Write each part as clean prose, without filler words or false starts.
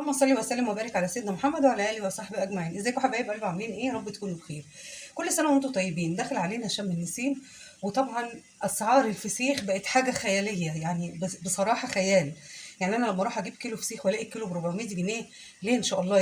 اللهم صل وسلم وبارك على سيدنا محمد وعلى اله وصحبه اجمعين. ازيكم حبايب قلبي؟ عاملين ايه؟ يا رب تكونوا بخير. كل سنة وانتم طيبين. داخل علينا شم النسيم، وطبعا اسعار الفسيخ بقت حاجة خياليه، يعني بصراحة خيال. يعني انا لما اروح اجيب كيلو فسيخ والاقي الكيلو ب 400 جنيه، ليه ان شاء الله؟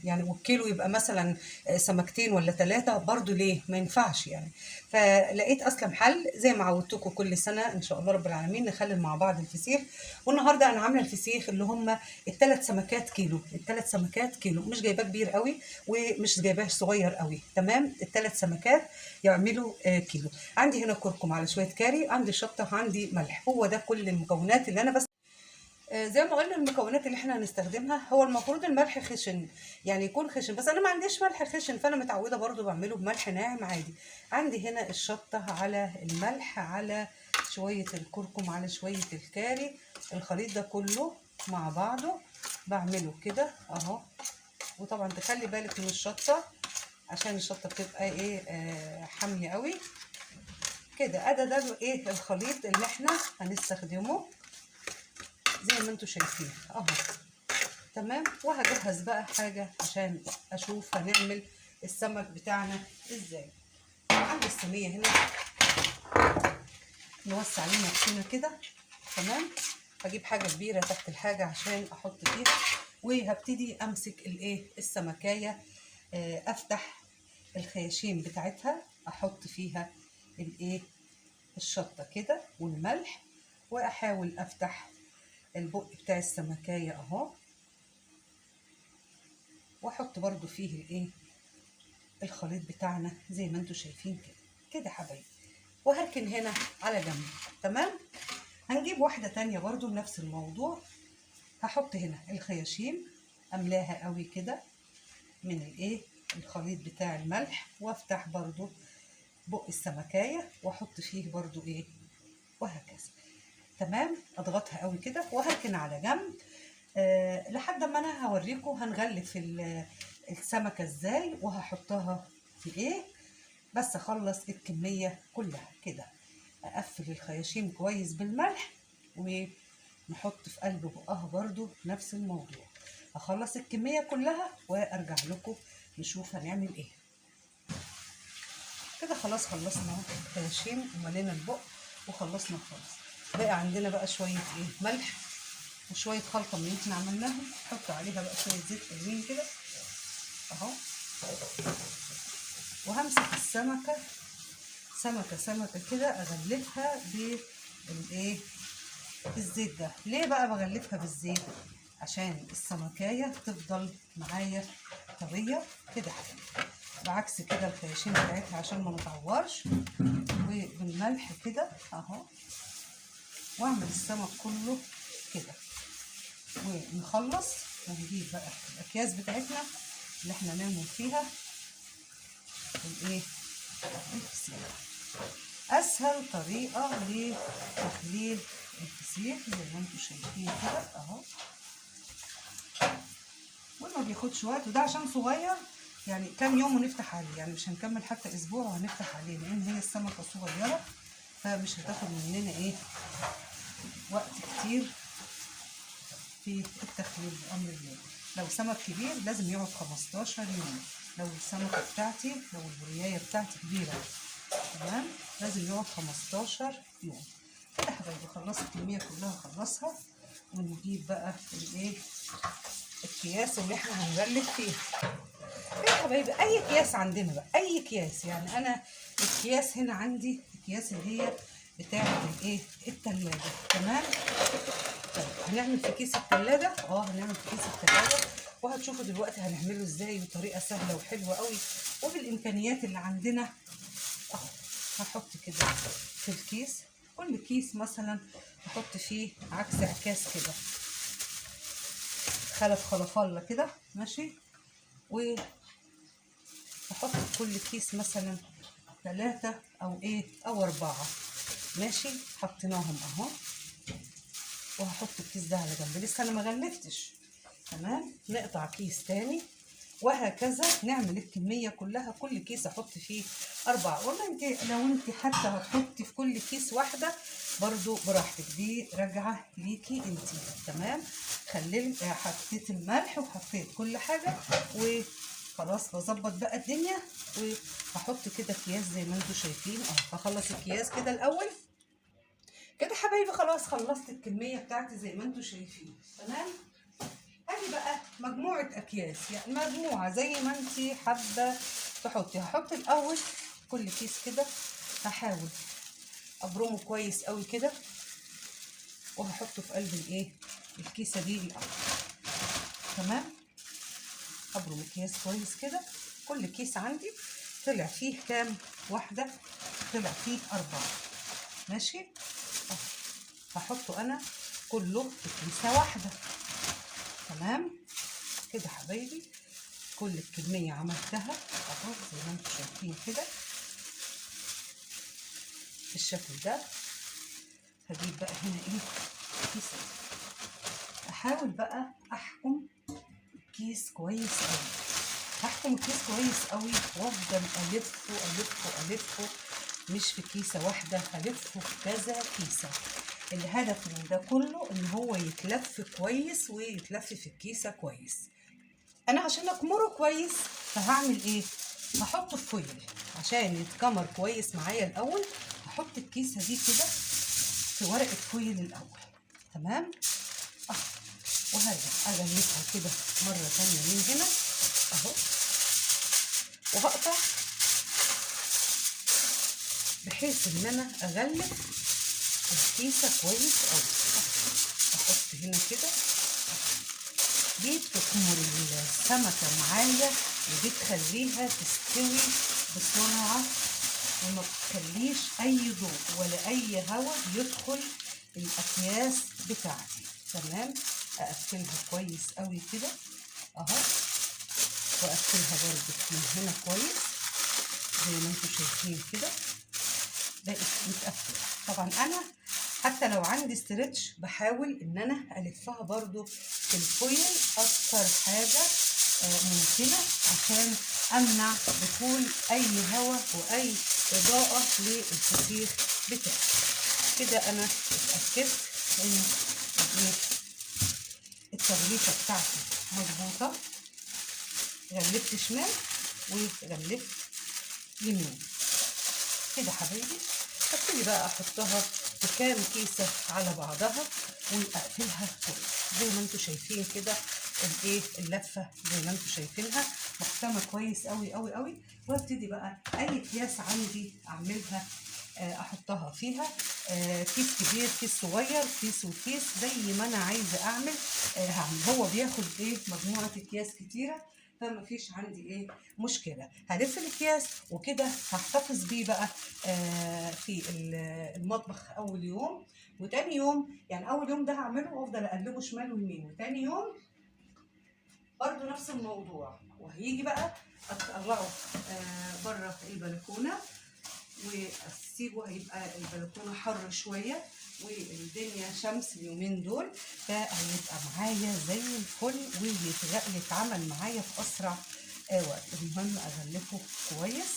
يعني والكيلو يبقى مثلا سمكتين ولا ثلاثة، برضو ليه؟ ما ينفعش يعني. فلقيت اسلم حل زي ما عودتكم كل سنة ان شاء الله رب العالمين، نخلل مع بعض الفسيخ. والنهارده انا عامله الفسيخ اللي هم الثلاث سمكات كيلو، الثلاث سمكات كيلو، مش جايباه كبير قوي ومش جايباه صغير قوي، تمام؟ الثلاث سمكات يعملوا كيلو. عندي هنا كركم على شوية كاري، عندي شطه، عندي ملح. هو ده كل المكونات اللي انا بس زي ما قلنا المكونات اللي احنا هنستخدمها. هو المفروض الملح خشن، يعني يكون خشن، بس انا ما عنديش ملح خشن، فانا متعوده برضو بعمله بملح ناعم عادي. عندي هنا الشطه على الملح على شوية الكركم على شوية الكاري، الخليط ده كله مع بعضه بعمله كده اهو. وطبعا تخلي بالك من الشطه عشان الشطه بتبقى ايه حامية قوي كده. ادا ده ايه الخليط اللي احنا هنستخدمه زي ما انتم شايفين اهو، تمام. وهجهز بقى حاجة عشان اشوف هنعمل السمك بتاعنا ازاي. عندي الصينية هنا، نوسع علينا نفسنا كده، تمام. هجيب حاجة كبيرة تحت الحاجة عشان احط فيها، وهبتدي امسك الايه السمكايه، افتح الخياشيم بتاعتها، احط فيها الايه الشطه كده والملح، واحاول افتح البق بتاع السمكايه اهو، واحط برضو فيه الايه الخليط بتاعنا زي ما انتم شايفين كده كده حبايبي. وهركن هنا على جنب، تمام. هنجيب واحدة تانية برضو نفس الموضوع، هحط هنا الخياشيم، املاها قوي كده من الايه الخليط بتاع الملح، وافتح برضو بق السمكايه واحط فيه برضو ايه، وهكذا، تمام. اضغطها قوي كده وهركن على جنب لحد ما انا هوريكم هنغلف السمكة ازاي وهحطها في ايه. بس اخلص الكمية كلها كده، اقفل الخياشيم كويس بالملح ونحط في قلب بقها برضو نفس الموضوع. اخلص الكمية كلها وارجع لكم نشوف هنعمل ايه. كده خلاص خلصنا الخياشيم وملينا البق وخلصنا خالص. بقى عندنا بقى شوية ايه ملح وشوية خلطه من اللي احنا عملناهم، نحط عليها بقى شوية زيت حلوين كده اهو. وهمسك السمكة سمكة سمكة كده اغلفها بالايه الزيت ده. ليه بقى بغلفها بالزيت؟ عشان السمكايه تفضل معايا طرية كده حبيبي، بعكس كده الخياشيم بتاعتها عشان ما نتعورش. وبالملح كده اهو، واعمل السمك كله كده. ونخلص ونجيب بقى الاكياس بتاعتنا اللي احنا نعمل فيها الايه الفسيخ. اسهل طريقه لتخليل الفسيخ زي ما انتم شايفين كده اهو، وما بياخدش وقت، وده عشان صغير يعني كام يوم ونفتح عليه، يعني مش هنكمل حتى اسبوع وهنفتح عليه، لان هي السمكة صغيرة فمش هتاخد مننا ايه وقت كتير في التخليل بأمر الله. لو سمك كبير لازم يقعد 15 يوم، لو السمكة بتاعتي لو البرياية بتاعتي كبيرة، تمام، لازم يقعد 15 يوم. كده حبايبي خلصت الكمية كلها، خلصها. ونجيب بقى الايه الأكياس اللي احنا هنغلف فيها. يا حبايبي اي اكياس عندنا بقى، اي اكياس، يعني انا الاكياس هنا عندي اكياس اللي هي بتاعه الايه التلاجة، تمام. طيب هنعمل في كيس التلاجة، هنعمل في كيس التلاجة، وهتشوفوا دلوقتي هنعمله ازاي بطريقة سهلة وحلوة قوي وبالامكانيات اللي عندنا اهو. هحط كده في الكيس، كل كيس مثلا هحط فيه عكس عكاس كده، خلف خلف الله كده، ماشي. وهحط في كل كيس مثلا 3 او ايه او 4، ماشي. حطيناهم اهو، وهحط الكيس ده على جنب، لسه انا ما غلفتش، تمام. نقطع كيس تاني وهكذا نعمل الكمية كلها. كل كيس احط فيه 4. والله انت لو انت حتى هتحطي في كل كيس واحدة برضو براحتك، دي راجعه ليكي انت. تمام. خليت حطيت الملح وحطيت كل حاجة وخلاص، بظبط بقى الدنيا وهحط كده اكياس زي ما انتم شايفين اهو. هخلص الاكياس كده الاول كده حبايبي. خلاص خلصت الكمية بتاعتي زي ما انتم شايفين. تمام. ادي بقى مجموعة اكياس، يعني مجموعة زي ما انت حابة تحطي. هحط الاول كل كيس كده، هحاول ابرمه كويس قوي كده، وهحطه في قلب الايه الكيسة دي الاول. تمام. ابرم الاكياس كويس كده. كل كيس عندي طلع فيه كام واحدة؟ طلع فيه 4. ماشي. هحطه انا كله في كيسه واحدة. تمام كده حبايبي، كل الكمية عملتها اهو زي ما انتم شايفين كده بالشكل ده. هجيب بقى هنا ايه كيس، احاول بقى احكم الكيس كويس قوي. هحكم الكيس كويس قوي وافضل الفه الفه الفه، مش في كيسه واحدة، هلفه في كذا كيسه. الهدف من ده كله ان هو يتلف كويس ويتلف في الكيسة كويس. انا عشان اكمره كويس فهعمل ايه؟ هحطه في فويل عشان يتكمر كويس معايا. الاول هحط الكيسة دي كده في ورقة فويل الاول. تمام. وهرجع اغلفها كده مرة ثانية من هنا اهو، وهقطع بحيث ان انا اغلف الكيسة كويس قوي. احط هنا كده، دي بتكمر السمكة معايا وبتخليها تستوي بسرعة، وما بتخليش اي ضوء ولا اي هواء يدخل الاكياس بتاعتي. تمام. اقفلها كويس قوي كده اهو، واقفلها برضو من هنا كويس زي ما انتم شايفين كده، بقت متقفله. طبعا انا حتى لو عندي stretch بحاول ان انا الفها برضو في ال foil اكتر حاجة ممكنة، عشان امنع دخول اي هواء واي اضاءه للفسيخ بتاعي. كده انا اتاكدت ان التغليفه بتاعتي مظبوطة. غلفت شمال وغلفت يمين كده حبايبي. هبتدي بقى احطها في كام كيسه على بعضها واقفلها كويس زي ما انتم شايفين كده. الايه اللفة زي ما انتم شايفينها محكمة كويس قوي قوي قوي. وابتدي بقى اي اكياس عندي اعملها احطها فيها، كيس كبير كيس صغير كيس وكيس زي ما انا عايزه اعمل. هعمل. هو بياخد ايه مجموعة اكياس كتيرة، فما فيش عندي ايه مشكلة. هلف الاكياس وكده هحتفظ بيه بقى في المطبخ اول يوم وتاني يوم. يعني اول يوم ده هعمله وافضل اقلبه شمال ويمين، وتاني يوم برضو نفس الموضوع. وهيجي بقى اطلعه بره البلكونه واسيبه، هيبقى البلكونه حر شوية والدنيا شمس اليومين دول، فهيبقى معايا زي الفل ويتعمل معايا في اسرع وقت. المهم اغلفه كويس.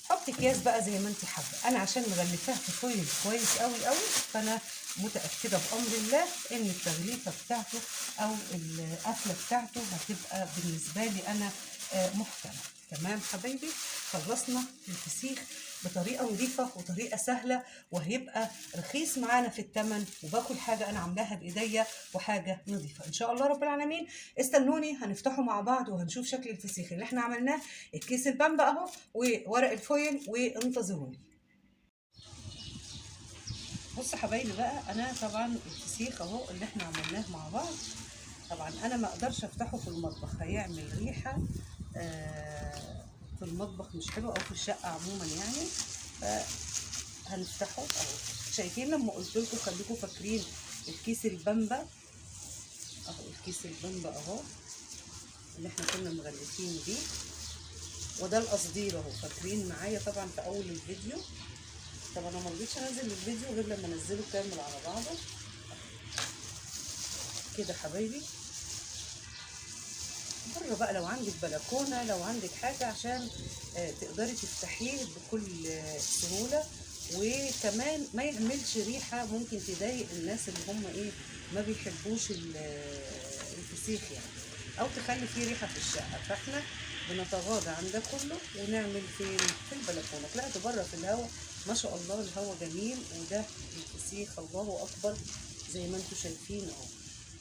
حط اكياس بقى زي ما انت حابة. انا عشان مغلفاه في فويل كويس قوي قوي، فانا متاكدة بامر الله ان التغليفه بتاعته او القفله بتاعته هتبقى بالنسبة لي انا محكمة. تمام حبايبي، خلصنا الفسيخ بطريقة نظيفة وطريقه سهلة، وهيبقى رخيص معانا في الثمن، وباكل حاجة انا عاملاها بايديا وحاجه نظيفة ان شاء الله رب العالمين. استنوني هنفتحه مع بعض وهنشوف شكل الفسيخ اللي احنا عملناه. الكيس البامبا اهو وورق ال foil، وانتظروني. بصوا حبايبي بقى، انا طبعا الفسيخ اهو اللي احنا عملناه مع بعض. طبعا انا ما اقدرش افتحه في المطبخ، هيعمل ريحه في المطبخ مش حلو، او في الشقة عموما يعني. فهنفتحه اهو. شايفين لما قلت لكم خليكم فاكرين الكيس البامبا اهو، الكيس البامبا اهو اللي احنا كنا مغلفين بيه، وده القصدير اهو. فاكرين معايا طبعا في اول الفيديو. طبعا انا ما رضيتش انزل الفيديو غير لما انزله كامل على بعضه كده حبايبي. بره بقى، لو عندك بلكونة لو عندك حاجة عشان تقدري تفتحيه بكل سهولة، وكمان ما يعملش ريحه ممكن تضايق الناس اللي هم ايه ما بيحبوش الفسيخ يعني، او تخلي فيه ريحه في الشقة. فاحنا بنتغاضى عن ده كله ونعمل فين؟ في البلكونه. طلعت بره في الهواء، ما شاء الله الهواء جميل، وده الفسيخ الله اكبر زي ما انتم شايفين اهو،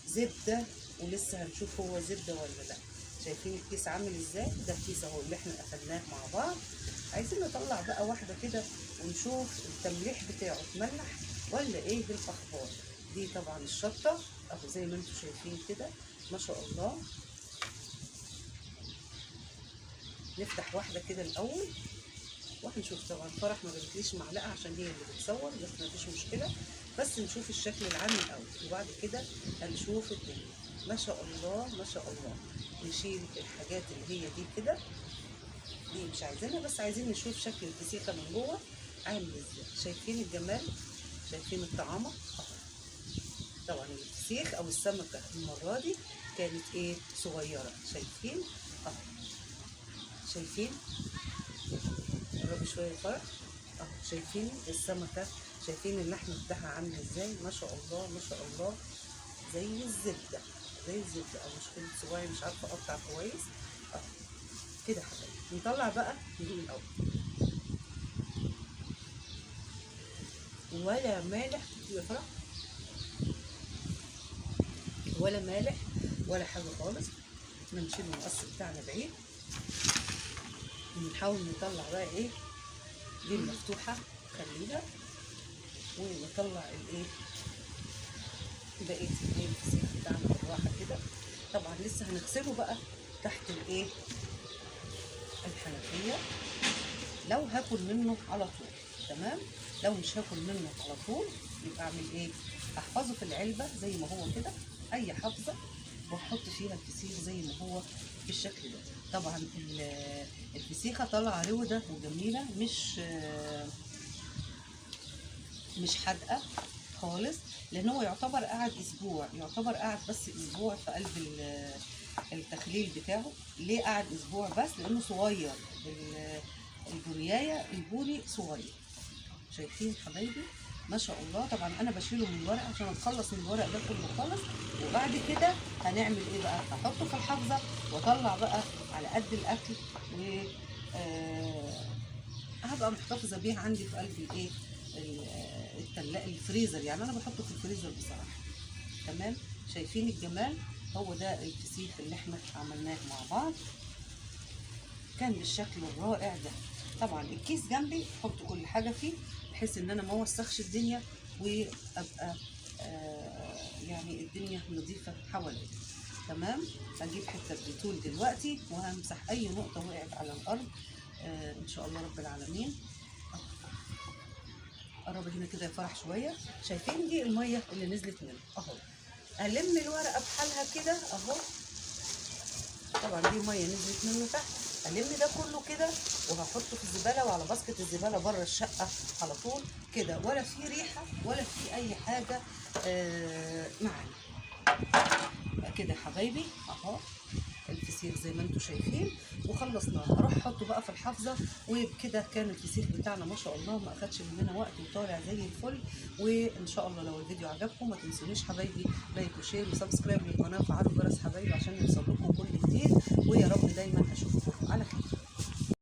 زبدة، ولسه هنشوف هو زبدة ولا لا. شايفين الكيس عامل ازاي؟ ده الكيس اهو اللي احنا قفلناه مع بعض. عايزين نطلع بقى واحدة كده ونشوف التمليح بتاعه اتملح ولا ايه الاخبار. دي طبعا الشطه اهو زي ما انتم شايفين كده ما شاء الله. نفتح واحدة كده الاول وهنشوف. طبعا فرح ما جابتليش معلقه عشان هي اللي بتصور، بس ما فيش مشكلة، بس نشوف الشكل العام الاول وبعد كده هنشوف الدنيا. ما شاء الله ما شاء الله. نشيل الحاجات اللي هي دي كده، دي مش عايزينها، بس عايزين نشوف شكل الفسيخه من جوه عامل ازاي. شايفين الجمال؟ شايفين الطعامه؟ طبعا الفسيخ او السمكة المرة دي كانت ايه؟ صغيرة. شايفين اهو، شايفين؟ قربي شوية فرح اهو، شايفين السمكة؟ شايفين اللحم بتاعها عامل ازاي؟ ما شاء الله ما شاء الله، زي الزبدة زي الزبدة. او مشكلة صباعي مش عارفه اقطع كويس اهو كده حبايبي. نطلع بقى نجيب الاول، ولا مالح يا فرح، ولا مالح ولا حاجة خالص. نشيل المقص بتاعنا بعيد، ونحاول نطلع بقى ايه دي المفتوحة خليها، ونطلع الايه بقية الايه الفسيخ بتاعنا بالراحة كده. طبعا لسه هنغسله بقى تحت الايه الحنفية لو هاكل منه على طول، تمام. لو مش هاكل منه على طول يبقى اعمل ايه؟ احفظه في العلبة زي ما هو كده، اي حافظه، واحط فيها الفسيخ زي ما هو بالشكل ده. طبعا الفسيخه طالعه روده وجميلة، مش حادقه خالص، لان هو يعتبر قعد اسبوع، يعتبر قعد بس اسبوع في قلب التخليل بتاعه. ليه قعد اسبوع بس؟ لانه صغير، البوريايه البوري صغير. شايفين حبايبي ما شاء الله. طبعا انا بشيله من الورق عشان اتخلص من الورق ده كله خالص، وبعد كده هنعمل ايه بقى؟ هحطه في الحافظة واطلع بقى على قد الاكل، و هبقى محتفظة بيه عندي في قلب الايه التلاجة الفريزر، يعني انا بحطه في الفريزر بصراحة. تمام. شايفين الجمال؟ هو ده الفسيخ اللي احنا عملناه مع بعض، كان بالشكل الرائع ده. طبعا الكيس جنبي احط كل حاجة فيه بحيث ان انا ما اوسخش الدنيا، وابقى يعني الدنيا نظيفة حواليا. تمام. هجيب حتة ديتول دلوقتي وهمسح اي نقطة وقعت على الارض ان شاء الله رب العالمين. قرب هنا كده يا فرح شوية. شايفين دي المية اللي نزلت منه اهو، الم الورقة بحالها كده اهو. طبعا دي مية نزلت منه تحت، الم ده كله كده وهحطه في الزبالة وعلى باسكت الزبالة بره الشقة على طول كده، ولا في ريحه ولا في اي حاجة معانا كده حبايبي. اهو الفسيخ زي ما انتم شايفين وخلصناه. هروح احطه بقى في الحافظة، وبكده كان الفسيخ بتاعنا ما شاء الله ما اخدش مننا وقت وطالع زي الفل. وان شاء الله لو الفيديو عجبكم ما تنسونيش حبايبي like و share و subscribe للقناة وفعلوا الجرس حبايبي عشان يوصل لكم كل جديد، ويا رب دايما اشوفكم على خير.